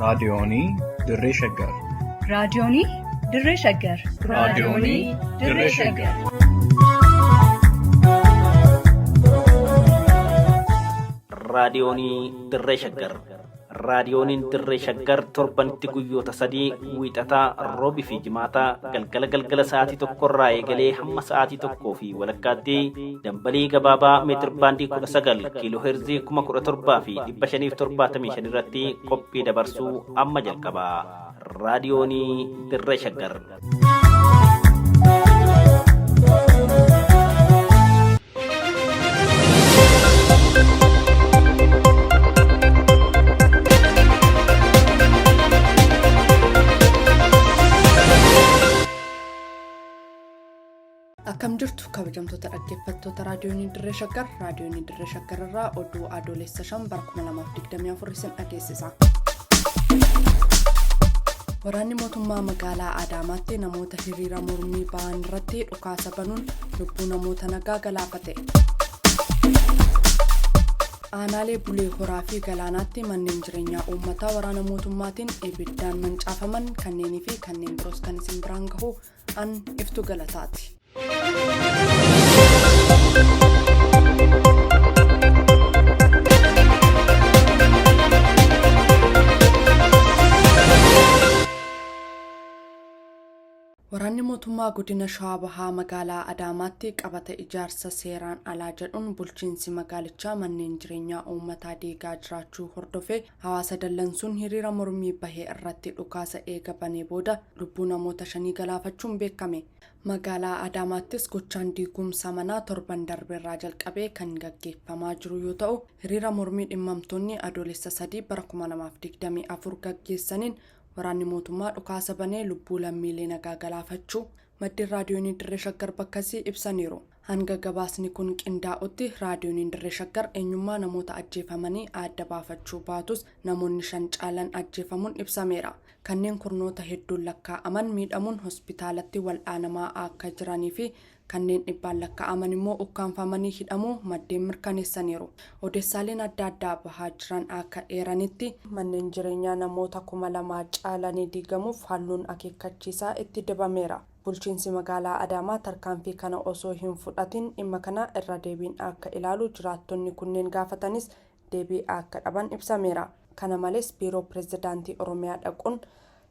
Raadiyoonii Dirree Shaggar. Raadiyoonii Dirree Shaggar. Raadiyoonii Dirree Shaggar. Raadiyoonii Dirree Shaggar. Raadiyooniin Dirree Shaggar torbanitti guyyoota sadii wiixataa, roobii fi jimaataa galgala galgala sa'aatii tokkorraa eegalee hamma sa'aatii tokkoo fi walakkaatti dambalii gabaabaa meetir baandii 19 kiiloo heerzii 17,575 irratti qophii dabarsuu amma jalqaba. Raadiyoonii Dirree Shaggar. Akkam jirtu kabajamtoota dhaggeeffattoota raadiyoonii Dirree Shaggar raadiyoonii Dirree Shaggar irraa oduu adoolessa 5 bara 2024 isin dhageessisa. Waraanni mootummaa magaalaa Adaamaatti namoota hiriira mormii ba'an irratti dhukaasa banuun lubbuu namoota nagaa galaafate. Aanaalee Bulee Horaa fi Galaanaatti manneen jireenyaa uummataa waraana mootummaatiin ibiddaan mancaafaman kanneenii fi kanneen biroos kan isin biraan gahu an iftu galataati. Waraanni mootummaa godina Shawaa Bahaa magaalaa Adaamaatti qabata ijaarsa seeraan alaa jedhuun bulchiinsi magaalichaa manneen jireenyaa uummataa diigaa jiraachuu hordofee hawaasa dallansuun hiriira mormii bahee irratti dhukaasa eega banee booda lubbuu namoota shanii galaafachuun beekame. Magaalaa Adaamaattis gochaan diigumsa manaa torban darbeerraa jalqabee kan gaggeeffamaa jiru yoo ta'u, hiriira mormii dhimmamtoonni Adoolessa 3 bara 2024 gaggeessaniin waraanni mootummaa dhukaasa banee lubbuu lammiilee nagaa galaafachuu maddeen Raadiyoonii Dirree Shaggar bakkasii ibsaniiru. Hanga gabaasni kun qindaa'utti Raadiyooniin Dirree Shaggar eenyummaa namoota ajjeefamanii aadda baafachuu baatus namoonni 5 caalan ajjeefamuun ibsameera. Kanneen kurnoota hedduun lakkaa'aman miidhamuun hospitaalatti wal'aanamaa akka jiranii fi kanneen dhibbaan lakkaa'aman immoo ukkaamfamanii hidhamuu maddeen mirkaneessaniiru. Odeessaaleen adda addaa bahaa jiran akka eeranitti, manneen jireenyaa namoota 2000 caalanii diigamuuf halluun akeekkachiisaa itti dibameera. Bulchiinsi magaalaa Adaamaa tarkaanfii kana osoo hin fudhatin dhimma kana irra deebiin akka ilaalu jiraattonni kunneen gaafatanis deebii akka dhaban ibsameera. Kana malees biiroo pirezidaantii Oromiyaa dhaquun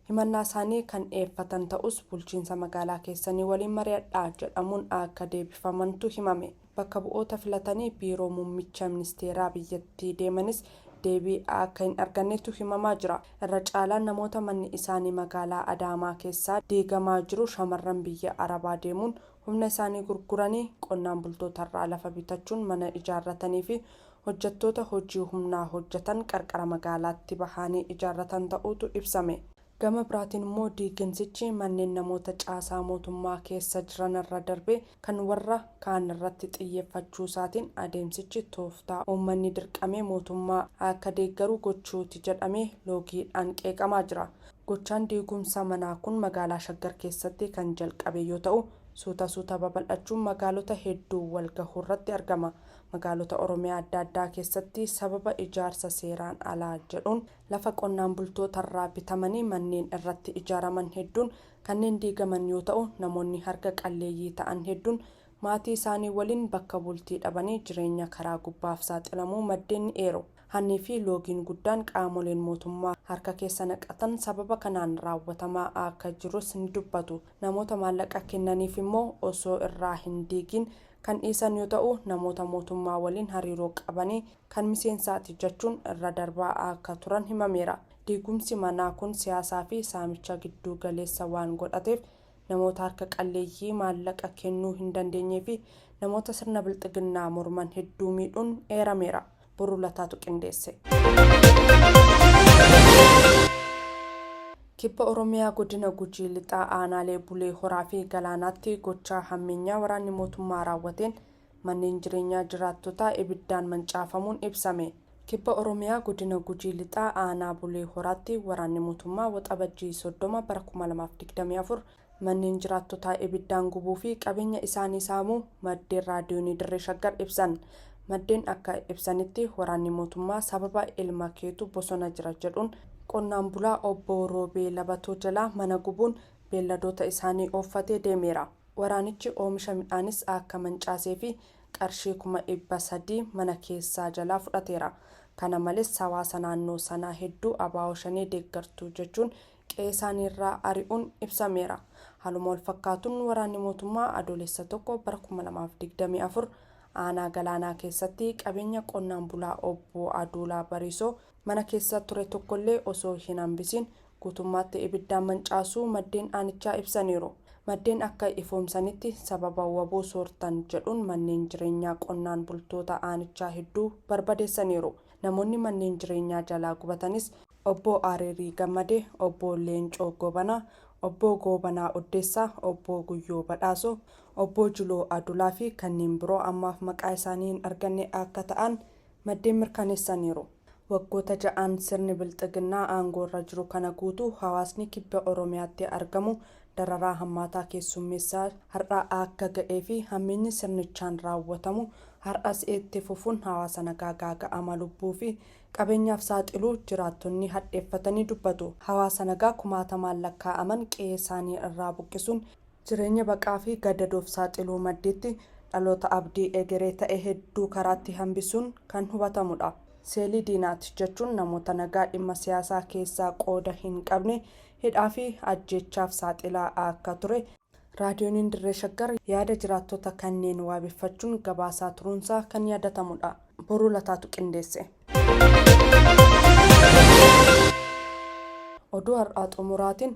himannaasaanii kan dhiyeeffatan ta'us bulchiinsa magaalaa keessanii waliin mari'adhaa jedhamuun akka deebifamantu himame. Bakka bu'oota filatanii biiroo muummicha ministeeraa biyyattii deemanis deebii akka hin argannetu himamaa jira. Irra caalaan namoota manni isaanii magaalaa Adaamaa keessaa diigamaa jiru shamarran biyya Arabaa deemuun humna isaanii gurguranii, qonnaan bultootarraa lafa bitachuun mana ijaarratanii fi hojjettoota hojii humnaa hojjetan qarqara magaalaatti bahaanii ijaarratan ta'uutu ibsame. Gama biraatiin immoo diiginsichi manneen namoota caasaa mootummaa keessa jiranirra darbee kan warra kaanirratti xiyyeeffachuusaatiin adeemsichi tooftaa uummanni dirqamee mootummaa akka deeggaru gochuuti jedhamee loogiidhaan qeeqamaa jira. Gochaan diigumsa manaa kun magaalaa Shaggar keessatti kan jalqabe yoo ta'u, suuta suuta babal'achuun magaalota hedduu walgahuurratti argama. Magaalota Oromiyaa adda addaa keessatti sababa ijaarsa seeraan alaa jedhuun Lafa qonnaan bultootarraa bitamanii manneen irratti ijaaraman hedduun kanneen diigaman yoo ta'u, namoonni harka qalleeyyii ta'an hedduun maatii isaanii waliin bakka bultii dhabanii jireenya karaa gubbaaf saaxilamuu maddeen ni eeru. Hannii fi loogiin guddaan qaamoleen mootummaa harka keessa naqatan sababa kanaan raawwatamaa akka jirus ni dubbatu. Namoota maallaqa kennaniif immoo osoo irraa hin diigin kan dhiisan yoo ta'u, namoota mootummaa waliin hariiroo qabanii kan miseensaati jechuun irra darbaa akka turan himameera. Diigumsi manaa kun siyaasaa fi saamicha gidduu galeessa waan godhateef namoota harka qalleeyyii maallaqa kennuu hin dandeenyee fi namoota sirna Bilxiginnaa morman hedduu miidhuun eerameera. Boruu Lataatu qindeesse. Kibba Oromiyaa Godina Gujii Lixaa Aanaalee Bulee Horaa fi Galaanaatti gochaa hammeenyaa waraanni mootummaa raawwateen manneen jireenyaa jiraattotaa ibiddaan mancaafamuun ibsame. Kibba Oromiyaa Godina Gujii Lixaa Aanaa Bulee Horaatti waraanni mootummaa Waxabajjii 30 bara 2024 manneen jiraattotaa ibiddaan gubuu fi qabeenya isaanii saamuu maddeen Raadiyoonii Dirree Shaggar ibsan. Maddeen akka ibsanitti waraanni mootummaa sababa ilma keetu bosona jira jedhuun Qonnaan bulaa obbo Roobee Labatoo jalaa mana gubuun beelladoota isaanii ooffatee deemeera. Waraanichi oomisha midhaanis akka mancaasee fi qarshii 300,000 mana keessaa jalaa fudhateera. Kana malees hawaasa naannoo sanaa hedduu ABO Shanee deeggartuu jechuun qe'ee isaaniirraa ari'uun ibsameera. Haaluma wal fakkaatuun waraanni mootummaa Adoolessa 1 bara 2024 aanaa Galaanaa keessatti qabeenya qonnaan bulaa obbo Aduulaa Bariisoo mana keessa ture tokkollee osoo hin hambisiin guutummaatti ibiddaan mancaasuu maddeen aanichaa ibsaniiru. Maddeen akka ifoomsanitti sababa wbo soortan jedhuun manneen jireenyaa qonnaan bultoota aanichaa hedduu barbadeessaniiru. Namoonni manneen jireenyaa jalaa gubatanis Obbo Areerii Gammadee, Obbo Leencoo Goobanaa, Obbo Goobanaa Uddeessaa, Obbo Guyyoo Badhaasoo, Obbo Jiloo Adulaa fi kanneen biroo ammaaf maqaa isaanii hin arganne akka ta'an maddeen mirkaneessaniiru. Waggoota 6n sirni Bilxiginnaa aangoorra jiru kana guutuu hawaasni kibba Oromiyaatti argamu dararaa hammaataa keessummeessaa har'a akka ga'ee fi hammeenyi sirnichaan raawwatamu har'as itti fufuun hawaasa nagaa gaaga'ama lubbuu fi qabeenyaaf saaxiluu jiraattonni hadheeffatanii dubbatu. Hawaasa nagaa kumaatamaan lakkaa'aman qe'ee isaanii irraa buqqisuun jireenya baqaa fi gadadoof saaxiluu maddiitti dhaloota abdii egeree ta'e hedduu karaatti hambisuun kan hubatamudha. Seelii diinaati jechuun namoota nagaa dhimma siyaasaa keessaa qooda hin qabne hidhaa fi ajjeechaaf saaxilaa akka ture Raadiyooniin Dirree Shaggar yaada jiraattota kanneen waabeffachuun gabaasaa turuunsaa kan yaadatamudha. Boruu Lataatu qindeesse. Oduu har'aa xumuraatiin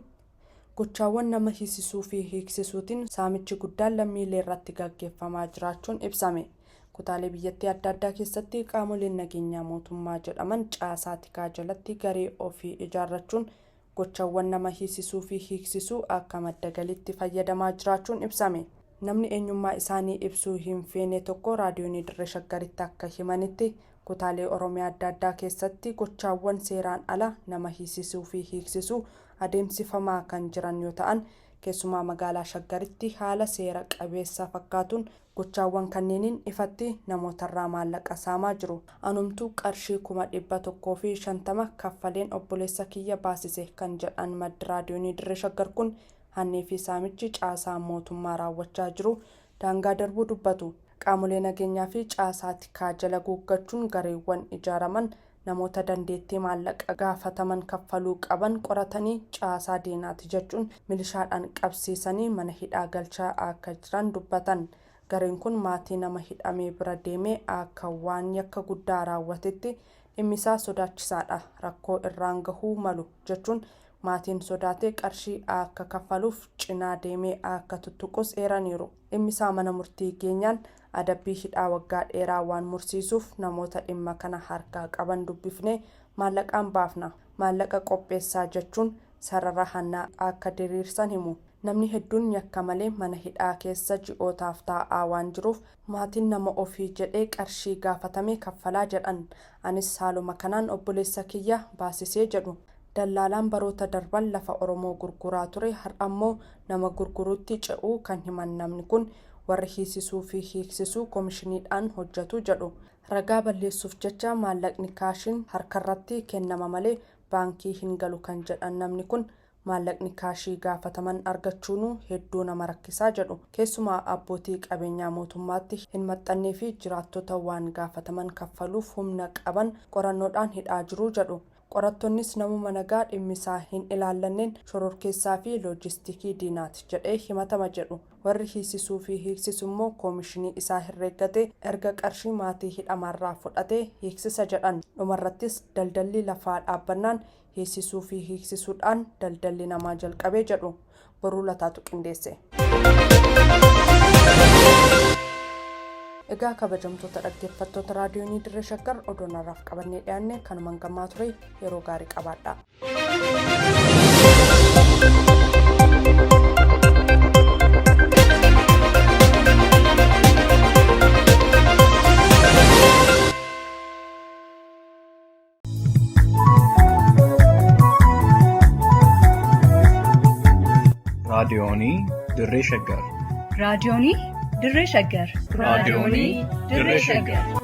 Gochaawwan nama hiisisuu fi hiiksisuutiin saamichi guddaan lammiileerratti gaggeeffamaa jiraachuun ibsame. Kutaalee biyyattii adda addaa keessatti qaamoleen nageenyaa mootummaa jedhaman caasaa tikaa jalatti garee ofii ijaarrachuun gochawwan nama hiisisuu fi hiiksisuu akka madda galiitti fayyadamaa jiraachuun ibsame. Namni eenyummaa isaanii ibsuu hin feene tokko Raadiyoonii Dirree Shaggaritti akka himanitti, kutaalee Oromiyaa adda addaa keessatti gochaawwan seeraan ala nama hiisisuu fi hiiksisuu adeemsifamaa kan jiran yoo ta'an, keessumaa magaalaa Shaggaritti haala seera qabeessa fakkaatuun gochaawwan kanneeniin ifatti namootarraa maallaqa saamaa jiru. Anumtuu qarshii 150,000 kaffaleen obboleessa kiyya baasise kan jedhan maddi Raadiyoonii Dirree Shaggar kun, hannii fi saamichi caasaan mootummaa raawwachaa jiru daangaa darbuu dubbatu. Qaamolee nageenyaa fi caasaa tikaa jala guuggachuun gareewwan ijaaraman namoota dandeettii maallaqa gaafataman kaffaluu qaban qoratanii caasaa diinaati jechuun milishaadhaan qabsiisanii mana hidhaa galchaa akka jiran dubbatan. Gareen kun maatii nama hidhamee bira deemee akka waan yakka guddaa raawwatetti dhimmisaa sodaachisaadha, rakkoo irraan gahuu malu jechuun maatiin sodaatee qarshii akka kaffaluuf cinaa deemee akka tuttuqus eeraniiru. Dhimmisaa mana murtii geenyaan adabbii hidhaa waggaa dheeraa waan mursiisuuf namoota dhimma kana harkaa qaban dubbifnee maallaqaan baafna, maallaqa qopheessaa jechuun sarara hannaa akka diriirsan himu. Namni hedduun yakka malee mana hidhaa keessa ji'ootaaf taa'aa waan jiruuf maatiin nama ofii jedhee qarshii gaafatame kaffalaa jedhan. Anis haaluma kanaan obboleessa kiyya baasisee jedhu. Dallaalaan baroota darban lafa Oromoo gurguraa ture har'ammoo nama gurguruutti ce'uu kan himan namni kun warri hiisisuu fi hiiksisu komishiniidhaan hojjetu jedhu. Ragaa balleessuuf jecha maallaqni kaashiin harkarratti kennama malee baankii hin galu kan jedhan namni kun maallaqni kaashii gaafataman argachuunuu hedduu nama rakkisaa jedhu. Keessumaa abbootii qabeenyaa mootummaatti hin maxxannee fi jiraattota waan gaafataman kaffaluuf humna qaban qorannoodhaan hidhaa jiru jedhu. Qorattonnis namuma nagaa dhimmisaa hin ilaallanneen shororkeessaa fi loojistikii diinaati jedhee himatama jedhu. Warri hiisisuu fi hiiksisu immoo koomishinii isaa herreeggatee erga qarshii maatii hidhamaarraa fudhatee hiiksisa jedhan. Dhumarrattis daldalli lafaa dhaabbannaan hiisisuu fi hiiksisuudhaan daldalli namaa jalqabe jedhu. Boruu Lataatu qindeesse. Egaa kabajamtoota dhaggeeffattoota raadiyoonii Dirree Shaggar oduun har'aaf qabannee dhiyaanne kanumaan gammaa ture yeroo gaarii qabaadha. Raadiyoonii Dirree Shaggar. Raadiyoonii Dirree Shaggar. Raadiyoonii Dirree Shaggar.